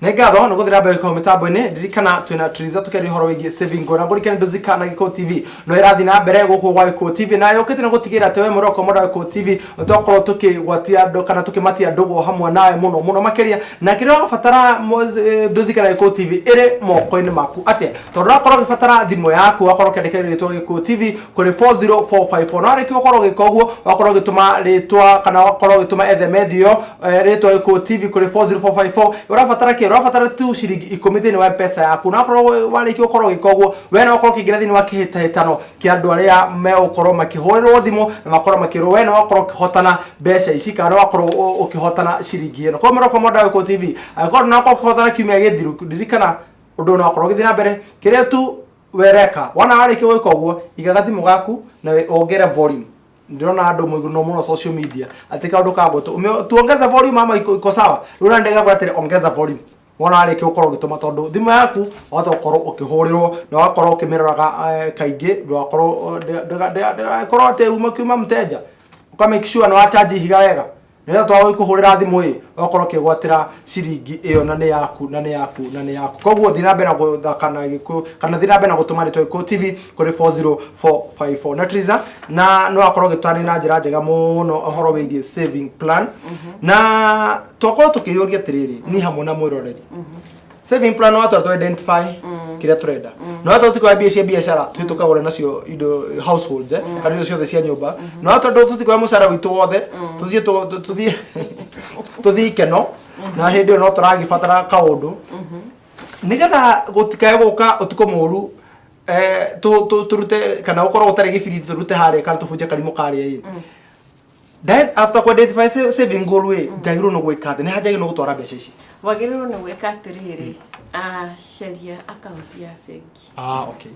Nĩ ngatho nĩ gũthiĩ na mbere gũkorwo mĩtambo-inĩ. Ndirikana twĩna Triza tũkĩaria ũhoro wĩgiĩ saving goal, na ngũrikane Ndũzika na Gĩkũyũ TV no ĩrathiĩ na mbere gũkũ gwa Gĩkũyũ TV, na yũkĩte na gũtigĩrĩra atĩ we mũroko mũndũ wa Gĩkũyũ TV twakorwo tũkĩgwatia andũ kana tũkĩmatia ndũgũ hamwe nawe mũno mũno makĩria. Na kĩrĩa ũrabatara, Ndũzika na Gĩkũyũ TV ĩrĩ moko-inĩ maku. Atĩa? Tondũ ũrakorwo ũgĩbatara thimũ yaku, wakorwo ũkĩandĩka rĩtwa Gĩkũyũ TV kũrĩ 40454, na warĩkia gũkorwo ũgĩka ũguo, wakorwo ũgĩtũma rĩtwa kana wakorwo ũgĩtũma SMS ĩyo, rĩtwa Gĩkũyũ TV kũrĩ 40454. Ũrabatara kĩ? Ũrabatara tu ciringi 10 thĩinĩ wa Mpesa yaku, na wakorwo warĩkia gũkorwo ũgĩka ũguo, we no ũkorwo ũkĩingĩra thĩinĩ wa kĩhĩtahĩtano kĩa andũ arĩa megũkorwo makĩhũrĩrwo thimũ na makorwo makĩrwo we no wakorwo ũkĩhotana mbeca ici kana no wakorwo ũkĩhotana ciringi ĩno. Koguo mũroko mwenda Gĩkũyũ TV, angĩkorwo ndũnakorwo ũkĩhotana kiumia gĩthiru, ririkana ũndũ ũyũ no wakorwo ũgĩthiĩ na mbere. Kĩrĩa tu wereka wona warĩkia gwĩka ũguo, iga gathimũ gaku na wongere volume. Ndĩrona andũ mũno mũno social media atĩ kaũndũ ka gwĩtwo tuongeze volume ama iko sawa. Rĩu na ndĩgakora atĩrĩ, ongeza volume wona warĩkia gũkorwo ũgĩtũma, tondũ thimũ yaku wahota gũkorwo ũkĩhũrĩrwo na wakorwo ũkĩmĩroraga kaingĩ, ndũgakorwo ndĩgakorwo atĩ uma kiuma mteja. Ũka make sure nĩ wa charge ihiga wega, nĩgetha twaga kũhũrĩra thimũ ĩ, ũgakorwo ũkĩgwatĩra ciringi ĩyo, na nĩ yaku, na nĩ yaku, na nĩ yaku. Koguo thiĩ na mbere na gũthaka na Gĩkũyũ, kana thiĩ na mbere na gũtũma rĩtwa Gĩkũyũ TV kũrĩ 40454. Na Triza, na no akorwo ũgĩtwarania na njĩra njega mũno ũhoro wĩgiĩ saving plan, na twakorwo tũkĩyũria atĩrĩrĩ, niĩ hamwe na mwĩroreri, saving plan watwa to identify kĩrĩa tũrenda, no watwa tũtikoya mbia cia biacara tũthiĩ tũkagũre nacio indo households, kana indo ciothe cia nyũmba, no watwa tũtikoya mũcara witũ wothe tũthiĩ tũthiĩ ikeno, na hĩndĩ ĩyo no tũragĩbatara kaũndũ nĩgetha gũtikae gũka ũtukũ mũru, tũrute kana gũkorwo gũtarĩ gĩbiriti tũrute harĩa kana tũbunje karimũ karĩa ĩ. Then after ku identify saving goal ĩ, njagĩrĩirwo nĩ gwĩka atĩ nĩ hanjagĩrĩirwo nĩ gũtwara mbeca ici? Wagĩrĩirwo nĩ gwĩka atĩrĩrĩ, caria akaunti ya bengi. Ah, okay.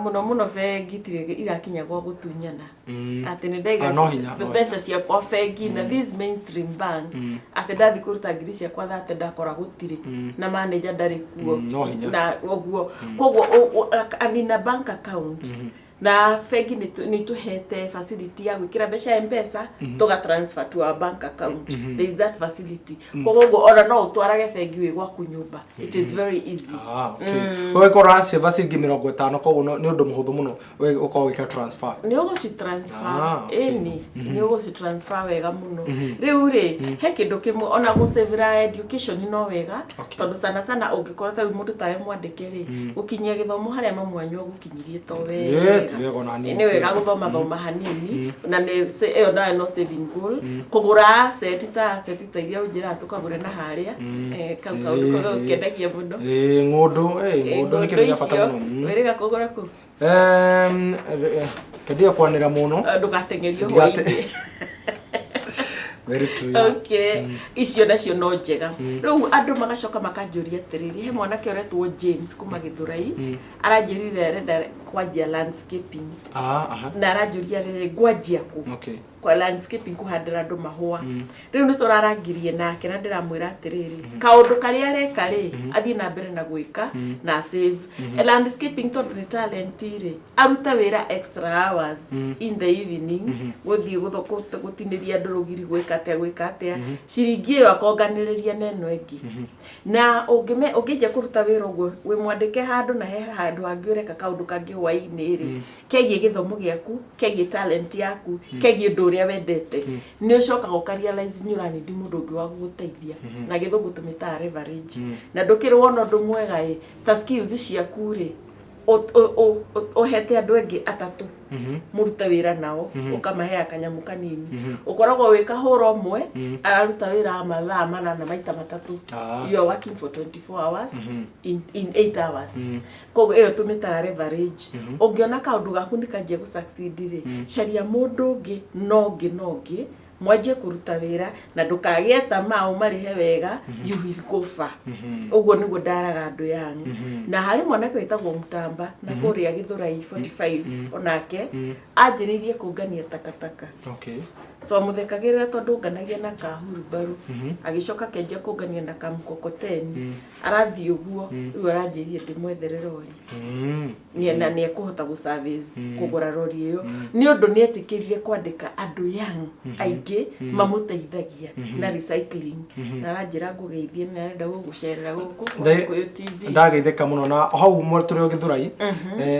Mũno mũno bengi itirĩ irakinya gwa gũtunyana, atĩ nĩ ndaiga Ah, no hinya, no mbeca ciakwa bengi na these mainstream banks, atĩ ndathiĩ kũruta ngiri ciakwa 30 ndakora gũtirĩ na manager ndarĩ kuo. No hinya. Na ũguo koguo nina bank account na bengi nĩ tũhete facility ya gwĩkĩra mbeca Mpesa, tũga transfer to our bank account. There is that facility. Koguo ũguo ona no ũtwarage bengi wĩ gwaku nyũmba. It is very easy. Ah, okay. Ũgĩkorwo ũracĩva ciringi 50, koguo nĩ ũndũ mũhũthũ mũno we ũkorwo ũgĩka transfer. Nĩ ũgũci transfer. Ah, okay. Ĩni, nĩ ũgũci transfer wega mũno. Rĩu rĩ, he kĩndũ kĩmwe, ona gũcĩvĩra education no wega, tondũ sana sana ũngĩkorwo ta rĩu mũndũ tawe mwandĩke rĩ, gũkinyia gĩthomo harĩa mamu wanyu agũkinyirie to wega. Ti wega ona hanini. Nĩ wega gũthoma thoma hanini, na nĩ ĩyo nayo no saving goal, kũgũra asset, ta asset ta iria ũnjĩraga tũkagũre na harĩa, kau kaũndũ kau gũkenagia mũno. Ĩĩ, ng'ũndũ nĩ kĩndũ gĩa bata icio mũno. Wĩrĩga kũgũra kũ? Kendia kwanĩra mũno. Ndũgateng'erio hwaĩ-inĩ. Very true, yeah. Okay, icio nacio no njega. Rĩu andũ magacoka makanjũria atĩrĩrĩ, he mwanake ũretwo James kuma Gĩthũrai, aranjĩrire arenda kwanjia landscaping, Ah, aha. na aranjũria rĩrĩ, ngwanjia kũ? Kwa landscaping, kũhandĩra andũ mahũa. Rĩu nĩ tũrarangirie nake na ndĩramwĩra atĩrĩrĩ, kaũndũ karĩa areka rĩ, athiĩ na mbere na gwĩka na save. Landscaping tondũ nĩ talent rĩ, arute wĩra extra hours in the evening, gũthiĩ gũtinĩria andũ rũgiri, gwĩka atĩa, gwĩka atĩa, ciringi ĩyo akonganĩrĩria na ĩno ĩngĩ. Na ũngĩnjia kũruta wĩra ũguo wĩ mwandĩke handũ, na he handũ hangĩ ũreka kaũndũ kangĩ hwaĩ-inĩ rĩ, kegiĩ gĩthomo gĩaku, kegiĩ talent yaku, kegiĩ ũndũ ũrĩa wendete, nĩ ũcokaga ũka realize nĩ ũranindi mũndũ ũngĩ wa gũgũteithia. Na gĩthũngũ tũmĩtaga leverage. Na ndũkĩrĩ wona ũndũ mwega ĩ, ta skills ciaku rĩ, ũhete andũ angĩ atatũ mũrute wĩra nao, ũkamaheaga kanyamũ kanini, ũkoragwo wĩ kahũra ũmwe araruta wĩra wa mathaa 8 maita 3. You are working for 24 hours in 8 hours. Koguo ĩyo tũmĩtaga leverage. Ũngĩona kaũndũ gaku nĩ kanjia gũ succeed rĩ, caria mũndũ ũngĩ no ũngĩ no ũngĩ mwanjie kũruta wĩra, na ndũkagĩe tamaa ũmarĩhe wega, you will go far. Ũguo nĩguo ndaraga andũ yangu. Na harĩ mwanake wĩtagwo Mũtamba na kũrĩa Gĩthũrai 45, onake anjĩrĩirie kũngania takataka. Twamuthekagĩrĩra tondũ nganagia na kahurumbarũ, agĩcoka akĩanjia kũngania na kamkokoteni, arathiĩ ũguo. Rĩu aranjĩrire ndĩmwethere rori. Na nĩ ekũhota gũ service kũgũra rori ĩyo, nĩ ũndũ nĩ etĩkĩrire kwandĩka andũ young aingĩ mamũteithagia na recycling. Na aranjĩra ngũgeithie, nĩ arenda gũgũcerera gũkũ kwa Gĩkũyũ TV. Ndageithĩka mũno. Na hau tũrĩ o Gĩthũrai,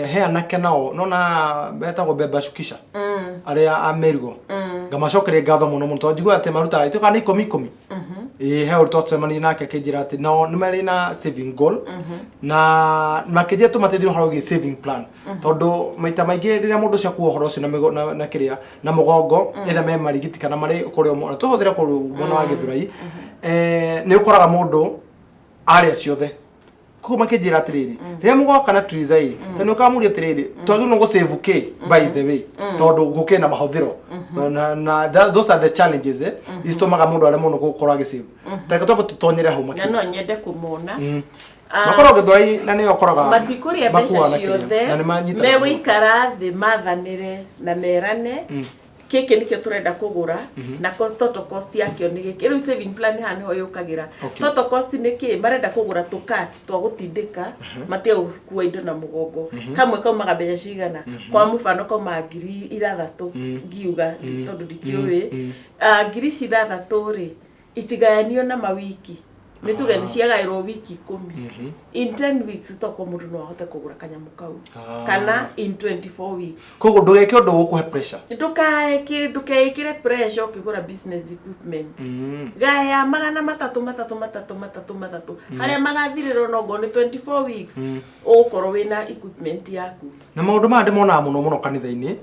he anake nao nona betagwo Beba Shukisha, arĩa a mĩrigo. Ngamacokeria ngatho mũno mũno, tondũ njiguaga atĩ marutaga ituĩkaga nĩ ikũmi ikũmi. Ĩĩ, he ũrĩ twacemanirie nake akĩnjĩra atĩ nao nĩ marĩ na saving goal, na makĩnjĩra tũmateithie ũhoro wĩgiĩ saving plan, tondũ maita maingĩ rĩrĩa mũndũ ũcio akua ũhoro ũcio na kĩrĩa na mũgongo, either me marigiti kana marĩ kũrĩa na tũhũthĩre kũrĩa mwena wa Gĩthũrai, nĩ ũkoraga mũndũ arĩa ciothe. Koguo makĩnjĩra atĩrĩrĩ, rĩrĩa mũgoka na Triza ĩ, tondũ nĩ ũkamũria atĩrĩrĩ, twagĩrĩirwo gũ save kĩ, by the way, tondũ gũkĩ na mahũthĩro na those are the challenges icitũmaga mũndũ aremwo nĩ gũkorwo agĩsave. Tareke twambe tũtonyere hau Na makĩria. No nyende kũmona. Makorwo Gĩthũrai na nĩo ũkoraga Matikũrĩa mbeca makuaga na kĩrĩa, ciothe. Na nĩ manyitaga. Megũikara thĩ mathanĩre na merane, gĩkĩ nĩkĩo tũrenda kũgũra, na total cost yakĩo nĩ gĩkĩ. Rĩu saving plan haha nĩho yũkagĩra. Total cost nĩ kĩ? Marenda kũgũra tũkat twa gũtindĩka, matige gũkua indo na mũgongo. Kamwe kaumaga mbeca cigana? Kwa mũbano kaumaga 6,000, ngiuga tondũ ndikĩũĩ. Ah, ngiri ici ithathatũ rĩ, itigayanio na mawiki, nĩ tuge nĩ ciagaĩrwo wiki 10. In 10 weeks toko mũndũ no ahote kũgũra kanyamũ kau, kana in 24 weeks. Koguo ndũgeke ũndũ ũgũkũhe pressure. Ndũkeĩkĩre pressure ũkĩgũra business equipment. Gaya 300, matatũ, matatũ, matatũ, matatũ, harĩa magathirĩrwo nongo nĩ 24 weeks, ũgũkorwo wĩna equipment yaku. Na maũndũ maya ndĩmonaga mũno mũno kanitha-inĩ,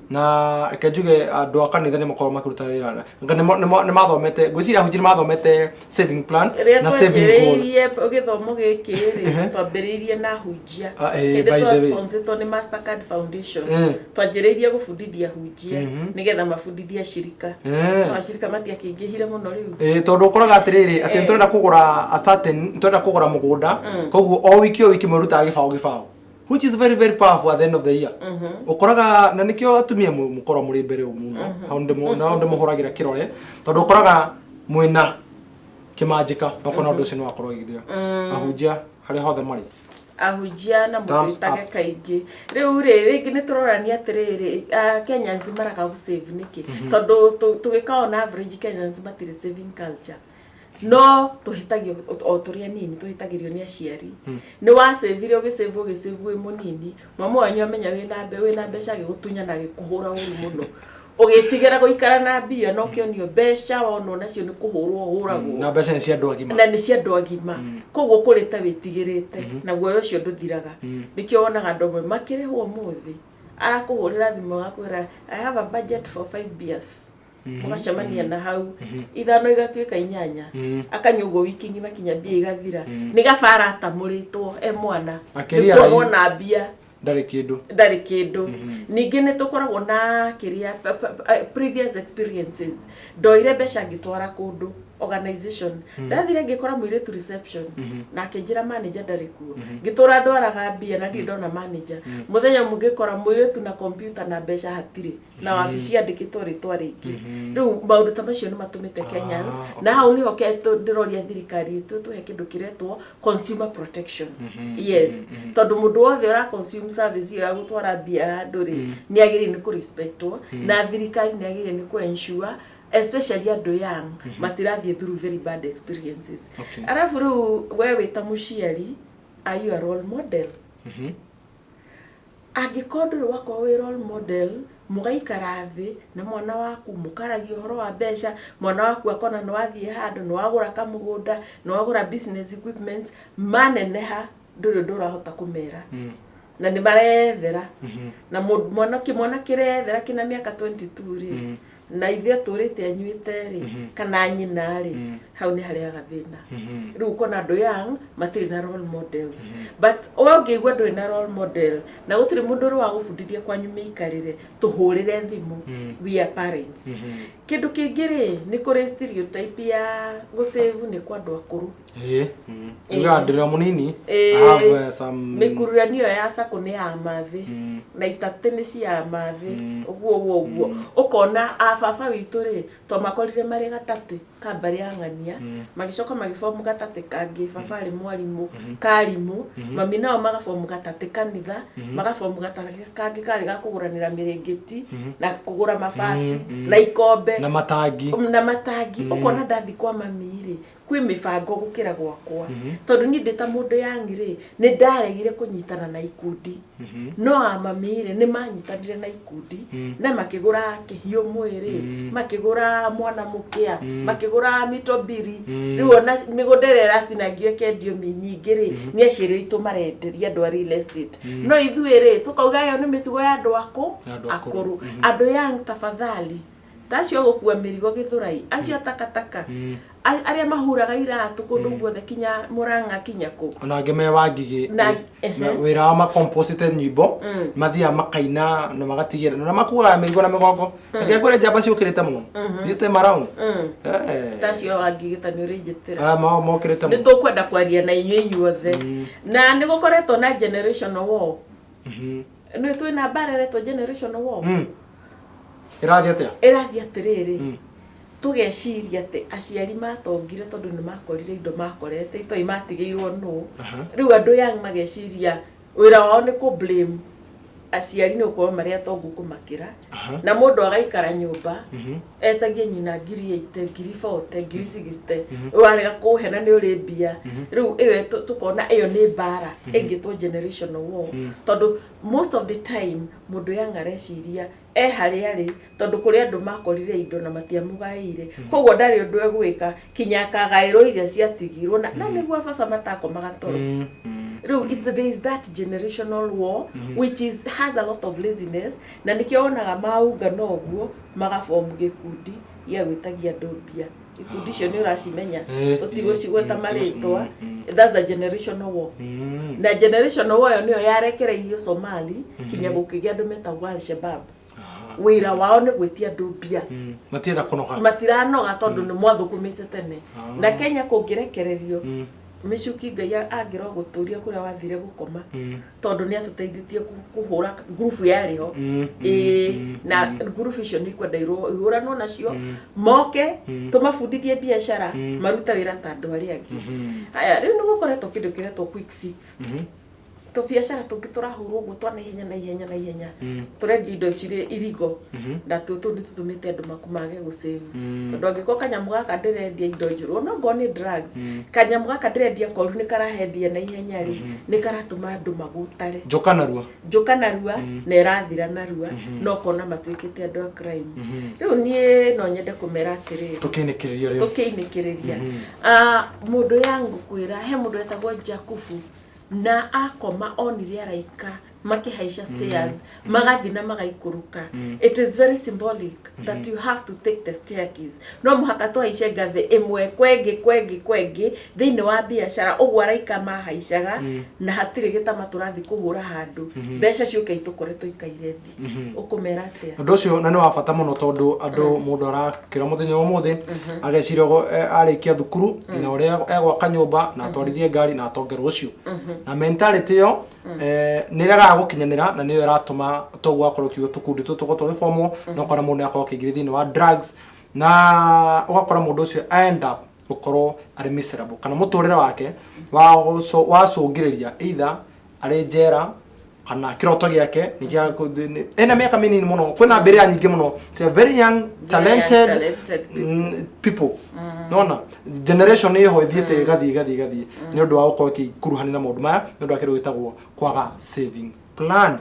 na reke njuge andũ a kanitha nĩ makoragwo makĩruta wĩra. Nga nĩ mathomete, ngwĩciria ahunjia nĩ mathomete saving plan Rĩrĩa na saving goal. Twambĩrĩirie gĩthomo gĩkĩ rĩ, twambĩrĩirie na hunjia. Ah, eh, Hĩndĩ by the way. twasponsetwo nĩ Mastercard Foundation, twanjĩrĩirie gũbundithia hunjia nĩgetha mabundithie acirika. No acirika matiakĩingĩhire mũno rĩu. Ĩĩ, tondũ ũkoraga atĩrĩrĩ, atĩ nĩtũrenda kũgũra a certain, nĩtũrenda kũgũra mũgũnda, koguo o wiki o wiki mwĩrutaga gĩbaũ gĩbaũ, which is very very powerful. At the end of the year ũkoraga, na nĩkĩo atumia mũkorwo mũrĩ mbere ũũ mũno hau, hau ndĩmũhũragĩra kĩrore, tondũ ũkoraga mwĩna kĩmanjĩka na ũkona ũndũ ũcio nĩ wakorwo ũgĩthira. Ahunjia harĩa hothe marĩ, Ahunjia na thumbs mũtwĩtage up. Kaingĩ rĩu rĩ, rĩngĩ nĩ tũrorania atĩrĩrĩ, Kenyans maraga gũsave nĩkĩ? Tondũ tũgĩka on average Kenyans matirĩ saving culture, no tũhĩtagio o tũrĩ anini, tũhĩtagĩrio nĩ aciari. Nĩ wacĩvire, ũgĩcĩvu, ũgĩcĩvu wĩ mũnini, mamu wanyu amenya wĩna mbeca, agĩgũtunya na agĩkũhũra ũru mũno, ũgĩtigĩra gũikara na mbia, na ũkĩonio mbeca wonwo nacio nĩ kũhũrwo ũhũragwo. Na mbeca nĩ cia andũ agima. Na nĩ cia andũ agima, koguo kũrĩte wĩtigĩrĩte na guoya ũcio ndũthiraga. Nĩkĩo wonaga andũ amwe makĩrĩhwo ũmũthĩ, arakũhũrĩra thimũ agakwĩra, "I have a budget for five beers." Mũgacemania na hau, ithano igatuĩka inyanya, akanyua ũguo wiki ng'ima kinya mbia igathira. Nĩ gabara atamũrĩtwo e mwana. Akĩrealize- Nĩkuo wona mbia ndarĩ kĩndũ. Ndarĩ kĩndũ. Ningĩ nĩ tũkoragwo na kĩrĩa previous experiences. Ndoire mbeca ngĩtwara kũndũ organization, ndathire ngĩkora mũirĩtu reception na akĩnjĩra manager ndarĩ kuo. Ngĩtũra ndwaraga mbia na ndirĩ ndona manager. Mũthenya ũmwe ngĩkora mũirĩtu na computer na mbeca hatirĩ, na wabici yandĩkĩtwo rĩtwa rĩngĩ. Rĩu maũndũ ta macio nĩ matũmĩte Kenyans, na hau nĩho ndĩroria thirikari ĩtũ tũhe kĩndũ kĩretwo consumer protection. Yes, tondũ mũndũ wothe ũra consume service ĩyo ya gũtwara mbia handũ rĩ, nĩ agĩrĩire nĩ kũrespectwo, na thirikari nĩ agĩrĩire nĩ kũ-ensure especially andũ young matirathiĩ through very bad experiences. Arabu rĩu we wĩ ta mũciari, are you a role model? Angĩkorwo ndũrĩ wakorwo wĩ role model, mũgaikara thĩ na mwana waku, mũkaragia ũhoro wa mbeca, mwana waku akona nĩ wathiĩ handũ, nĩ wagũra kamũgũnda, nĩ wagũra business equipment, maneneha ndũrĩ ũndũ ũrahota kũmera, na nĩ marethera na mwana kĩmwana kĩrethera kĩna mĩaka 22 rĩ, na ithe atũrĩte anyuĩte rĩ, kana nyina rĩ, hau nĩ harĩaga thĩna. Rĩu ũkona andũ young matirĩ na role models. But we ũngĩigua ndũrĩ na role model na gũtirĩ mũndũ ũrĩ wa gũbundithia kwanyu mĩikarĩre, tũhũrĩre thimũ, we are parents. Kĩndũ kĩngĩ rĩ, nĩ kũrĩ stereotype ya gũsave nĩ kwa andũ akũrũ. Ĩĩ. Ugaga ndĩrĩ o mũnini. I have some Mĩkururanio ya sacco nĩ ya mathĩ na itatĩ nĩ cia mathĩ, ũguo ũguo ũguo ũkona a Baba witũ rĩ, twamakorire marĩ gatatĩ ka mbarĩ ya ng'ania, magĩcoka magĩbomu gatatĩ kangĩ. Baba arĩ mwarimũ karimũ, mami nao magabomu gatatĩ kanitha, magabomu gatatĩ kangĩ karĩ ga kũgũranĩra mĩrĩngĩti na kũgũra mabati na ikombe na matangi. Na matangi. Ũkona ndathi kwa mami rĩ, kwĩ mĩbango gũkĩra gwakwa, tondũ niĩ ndĩ ta mũndũ young rĩ, nĩ ndaregire kũnyitana na ikundi, no a mami rĩ, nĩ manyitanire na ikundi na makĩgũra kĩhiũ mwĩrĩ, makĩgũra mwana mũkĩa, makĩgũra mito mbiri. Rĩu ona mĩgũnda ĩrĩa ĩratinangio ĩkendio mĩnyingĩ rĩ, nĩ aciari aitũ marenderia andũ a real estate, no ithuĩ rĩ, tũkauga ĩyo nĩ mĩtugo ya andũ akũ Andũ akũrũ. Akũrũ. Andũ young, tafadhali, ta acio gũkua mĩrigo Gĩthũrai, acio a takataka, arĩa mahuraga iratũ kũndũ guothe, kinya Mũrang'a, kinya kũ. Ona angĩ me Wangigĩ. Na- Wĩra wa makomposite nyĩmbo, mathiaga makaina na magatigĩra na makuaga mĩrigo na mĩgongo. Reke ngwĩre, njamba ciũkĩrĩte mũno this time around. Ta acio Wangigĩ, ta nĩ ũrĩnjĩtĩra. Ah, mokĩrĩte nĩ mũno. Tũkwenda kwaria na inyuĩ inyuothe, na nĩ gũkoretwo na generational war. Nĩ twĩna mbara ĩretwo generational war. Ĩrathiĩ atĩa? Ĩrathiĩ atĩrĩrĩ, tũgeciria atĩ aciari matongire tondũ nĩ makorire indo makorete itoi matigĩirwo nũ. Rĩu andũ young mageciria wĩra wao nĩ kũ blame aciari nĩ gũkorwo marĩ atongu kũmakĩra, na mũndũ agaikara nyũmba etagie nyina 80,000, 40,000, 60,000, warega kũhe na nĩ ũrĩ mbia. Rĩu ĩyo tũkona ĩyo nĩ mbara ĩngĩtwo generational war, tondũ most of the time mũndũ young areciria e harĩa arĩ tondũ kũrĩ andũ makorire indo na matiamũgaĩire, koguo ndarĩ ũndũ egwĩka kinya akagaĩrwo iria ciatigirwo na nĩguo baba matakomaga toro. Rĩu there is that generational war which is has a lot of laziness, na nĩkĩo wonaga maungana ũguo magabomu gĩkundi gĩa gwĩtagia andũ mbia. Ikundi icio nĩ ũracimenya. Tũtigũcigweta marĩtwa. That's a generational war, na generational war ĩyo nĩyo yarekereirio Somali kinya gũkĩgĩa andũ metagwo Al-Shabab. Wĩra wao nĩ gwĩtia andũ mbia. Matienda kũnoga. Matiranoga tondũ nĩ mwathũkũmĩte tene. Na Kenya kũngĩrekererio mĩcuki, Ngai angĩrogũtũria kũrĩa wathire gũkoma, tondũ nĩ atũteithĩtie kũhũra ngurubu yarĩ ho. Ĩĩ, na ngurubu icio nĩ ikwenda ihũranwo nacio, moke tũmabundithie biacara, marute wĩra ta andũ arĩa angĩ. Haya, rĩu nĩ gũkoretwo kĩndũ kĩretwo quick fix, tũbiacara tũngĩ tũrahũrwo ũguo twa naihenya naihenya naihenya, tũrendia indo cirĩ irigo, na tuo tũu nĩ tũtũmĩte andũ mage gũsave, tondũ angĩkorwo kanyamũ gaka ndĩrendia indo njũru, onokorwo nĩ drugs, kanyamũ gaka ndĩrendia koru nĩ karahe mbia na ihenya rĩ, nĩ karatũma andũ magũtare. Njoka narua. Njũka narua na ĩrathira narua, no kona matuĩkĩte andũ a crime. Rĩu niĩ no nyende kũmera atĩrĩrĩ, Tũkĩinĩkĩrĩria rĩu. Tũkĩinĩkĩrĩria. Ah, mũndũ ya ngũkwĩra, he mũndũ wetagwo Jakubu, na akoma onire araika makĩhaica stairs, magathi na magaikũrũka. It is very symbolic that you have to take the staircase. No mũhaka tũhaice ngathĩ ĩmwe kwengĩ kwengĩ kwengĩ thĩinĩ wa biacara, ũguo araika mahaicaga, na hatirĩ gĩtama tũrathiĩ kũhũra handũ mbeca ciũke itũkore tũikaire thĩ. Ũkũmera atĩa? Ũndũ ũcio na nĩ wa bata mũno, tondũ andũ, mũndũ arakĩra mũthenya wa ũmũthĩ ageciria ũguo, arĩkia thukuru na ũrĩa egwaka nyũmba na atwarithie ngari na atonge rũciũ, na mentality ĩyo nĩ ĩregaga gũkinyanĩra, na nĩyo ĩratũma toguo akorwo kiugo tũkundi tũtũ tũkorwo tũgĩbomwo, na ũkora mũndũ nĩ akorwo akĩingĩra thĩinĩ wa drugs, na ũgakora mũndũ ũcio end up gũkorwo arĩ miserable, kana mũtũrĩre wake wacũngĩrĩria either arĩ njera kana kĩroto gĩake nĩ ena mĩaka mĩnini mũno. Kwĩna mbĩrĩra nyingĩ mũno cia very young talented, talented people. People nona generation ĩho ĩthiĩte ĩgathiĩ ĩgathiĩ ĩgathiĩ nĩ ũndũ wa gũkorwo ĩkĩkuruhania na maũndũ maya, nĩ ũndũ wa kĩndũ gĩtagwo kwaga saving plan.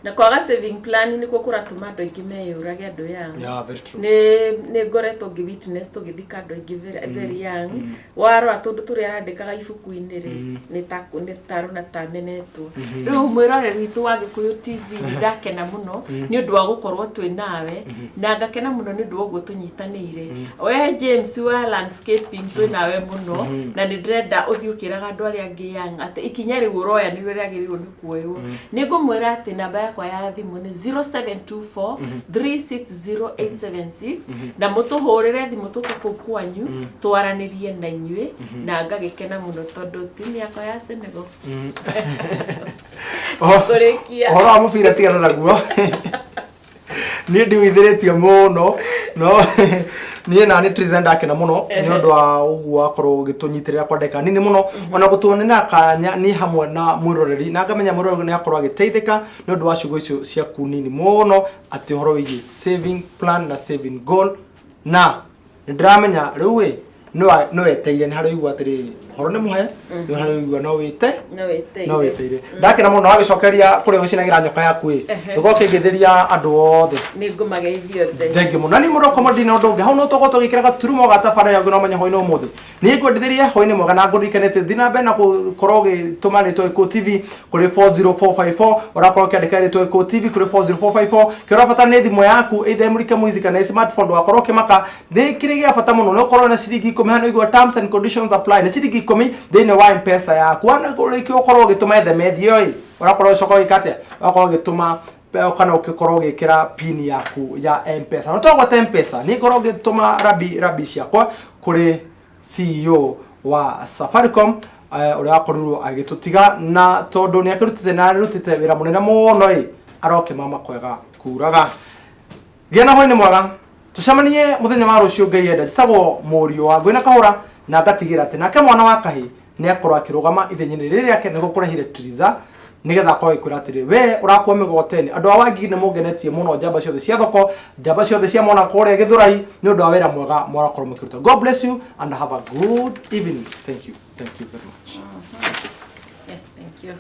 Na kwaga saving plan nĩkuo kũratũma andũ aingĩ meyũrage, andũ young. Yeah, very true. Nĩ ngoretwo ngĩ witness tũgĩthika andũ aingĩ very, very young. Warora tũndũ tũrĩa arandĩkaga ibuku-inĩ rĩ, nĩ ta nĩ tarona ta menetwo. Rĩu mwĩroreri witũ wa Gĩkũyũ TV, nĩ ndakena mũno nĩ ũndũ wa gũkorwo twĩ nawe, na ngakena mũno nĩ ũndũ wa ũguo tũnyitanĩire. We James wa landscaping, twĩ nawe mũno, na nĩ ndĩrenda ũthiĩ ũkĩraga andũ arĩa angĩ young atĩ ikinya rĩu ũroya nĩrĩo rĩagĩrĩirwo nĩ kuoywo. Nĩ ngũmwĩra atĩ namba yakwa ya thimũ nĩ 0724 360876, na mũtũhũrĩre thimũ tũke kũu kwanyu twaranĩrie na inyuĩ, na ngagĩkena mũno tondũ timu yakwa ya Senegal kũrĩkia. Ũhoro wa mũbira tigana naguo. Niĩ ndiũithĩrĩtie mũno, no niĩ na nĩ Triza ndakena mũno nĩ ũndũ wa ũguo wakorwo ũgĩtũnyitĩrĩra kwa ndagĩka nini mũno, ona gũtuonera kanya niĩ hamwe na mwĩroreri, na ngamenya mwĩroreri nĩ akorwo agĩteithĩka nĩ ũndũ wa ciugo icio ciaku nini mũno, atĩ ũhoro wĩgiĩ saving plan na saving goal. Na nĩ ndĩramenya rĩu ĩ no weteire nĩ harĩa ũigua atĩrĩrĩ, ũhoro nĩ mũhe, nĩ harĩa ũigua no wĩte. No wĩteire. No wĩteire. Ndakena mũno wagĩcokeria kũrĩa ũgĩcinagĩra nyoka yaku ĩ, ndũgoke ũkĩngĩthĩria andũ othe. Nĩ ngũmageithia othe. Thengiũ mũno. Na niĩ mũndũ okorwo ndina ũndũ ũngĩ hau, no tũgũkorwo tũgĩkĩra gaturumo ga tabarĩra ĩngĩ. No menye hwainĩ ũmũthĩ niĩ ngwendithĩrie hwainĩ mwega, na ngũririkane atĩ thiĩ na mbere na gũkorwo ũgĩtũma rĩtwa Gĩkũyũ TV kũrĩ 40454. Ũrakorwo ũkĩandĩka rĩtwa Gĩkũyũ TV kũrĩ 40454. Kĩrĩa ũrabatara nĩ thimũ yaku, either ĩmũrike mũici kana ĩ smartphone. Ndũgakorwo ũkĩmaka, nĩ kĩrĩ gĩa bata mũno nĩ ũkorwo na ciringi 10 hano igũrũ. Terms and conditions apply. Nĩ ciringi 10 thĩinĩ wa Mpesa yaku. Wana rĩngĩ ũkorwo ũgĩtũma SMS ĩyo ĩ, ũrakorwo ũgĩcoka ũgĩka atĩa? Ũrakorwo ũgĩtũma kana ũgĩkorwo ũgĩkĩra pin yaku ya Mpesa. Na twagwata Mpesa, nĩ ngorwo ngĩtũma rabi rabi ciakwa kũrĩ CEO wa Safaricom, ũrĩa wakorirwo agĩtũtiga, na tondũ nĩ akĩrutĩte na arutĩte wĩra mũnene mũno ĩ, aroke mama kwega kuraga. Gĩa na hwainĩ mwega, tũcemanie mũthenya wa rũciũ Ngai enda. Njĩtagwo mũriũ wa ngũĩ na kahũra, na ngatigĩra atĩ nake mwana wa kahĩ nĩ akorwo akĩrũgama ithenya-inĩ rĩrĩ rĩake nĩguo kũrehire Triza, nĩgetha akorwo agĩkwĩra atĩrĩ, we ũrakua mĩgogoteni. Andũ a Wangigi nĩ mũngenetie mũno, njamba ciothe cia thoko, njamba ciothe cia mwana kũrĩa Gĩthũrai, nĩ ũndũ wa wĩra mwega mwarakorwo mũkĩruta. God bless you and have a good evening. Thank you, thank you very much. Yeah, thank you.